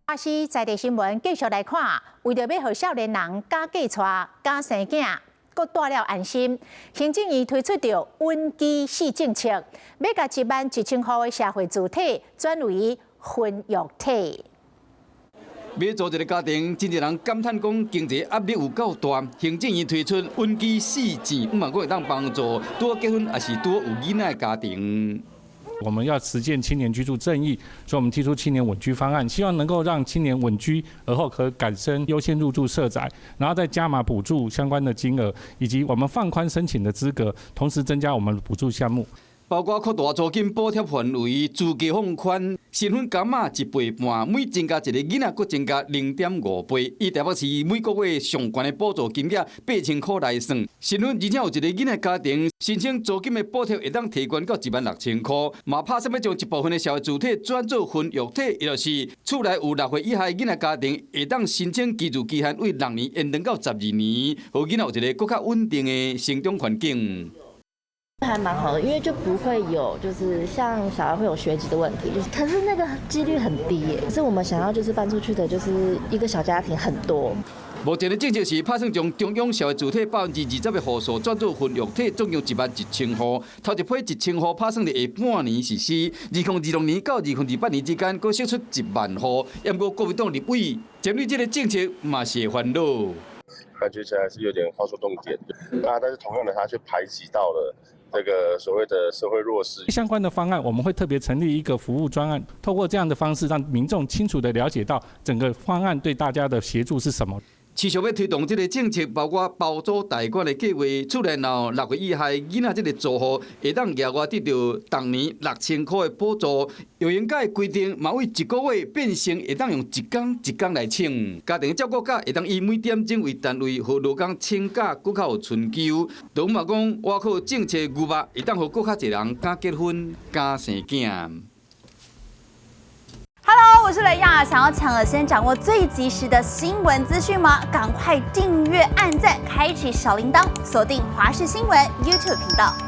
華視在地新聞繼續來看，為著欲予少年人敢嫁娶、敢生囝，閣帶了安心，行政院推出著穩居四政策，欲共11萬1千戶的社會住體轉為婚育體。欲組一个家庭，真濟人感嘆講經濟壓力有夠大。行政院推出穩居四政，毋嘛閣會當幫助拄結婚抑是拄有囡仔的家庭。我們要實踐青年居住正義，所以我們提出青年穩居方案，希望能夠讓青年穩居，而後可改申優先入住社宅，然後再加碼補助相關的金額，以及我們放寬申請的資格，同時增加我們的補助項目。包括擴大租金補貼範圍、資格放寬、新婚加碼1倍半，每增加一個囡仔，閣增加0.5倍。以台北市每個月上懸的補助金額8000塊來算，新婚而且有一個囡仔家庭，申請租金的補貼會當提懸到1萬6千塊。嘛拍算欲將一部分的社會住體轉做婚育體，也就是厝內有6歲以下囡仔家庭，會當申請居住期限為6年延長到12年，予囡仔有一個閣較穩定的成長環境。還蠻好的，因為就不會有就是像小孩會有學籍的問題，就是可是那個幾率很低耶。是我們想要就是搬出去的，就是一個小家庭很多。目前的政策是拍算將中央社會住體20%的戶數轉做婚育體，總共1萬1千戶。頭一批1千戶拍算佇下半年實施，2026年到2028年之間，閣釋出1萬戶。毋過國民黨立委針對這个政策嘛是會煩惱。感覺起來是有點畫錯重點，那但是同樣的，他卻排擠到了這個所謂的社會弱勢。相關的方案，我們會特別成立一個服務專案，透過這樣的方式，讓民眾清楚地了解到整個方案對大家的協助是什麼。持續欲推動這个政策，包括包租代管的計劃，厝內若6歲以下囡仔這个租戶會當額外得著逐年6000塊的補助。育嬰假的規定嘛，為一個月變成會當用一工一工來請。家庭照顧假會當以每點鐘為單位，予勞工請假閣較有春秋。都嘛講，倚靠政策牛肉，會當予閣較濟人敢結婚、敢生囝。 Hello，我是雷亞，想要搶先掌握最及時的新聞資訊嗎？趕快訂閱、按讚、開啟小鈴鐺，鎖定華視新聞 YouTube 頻道。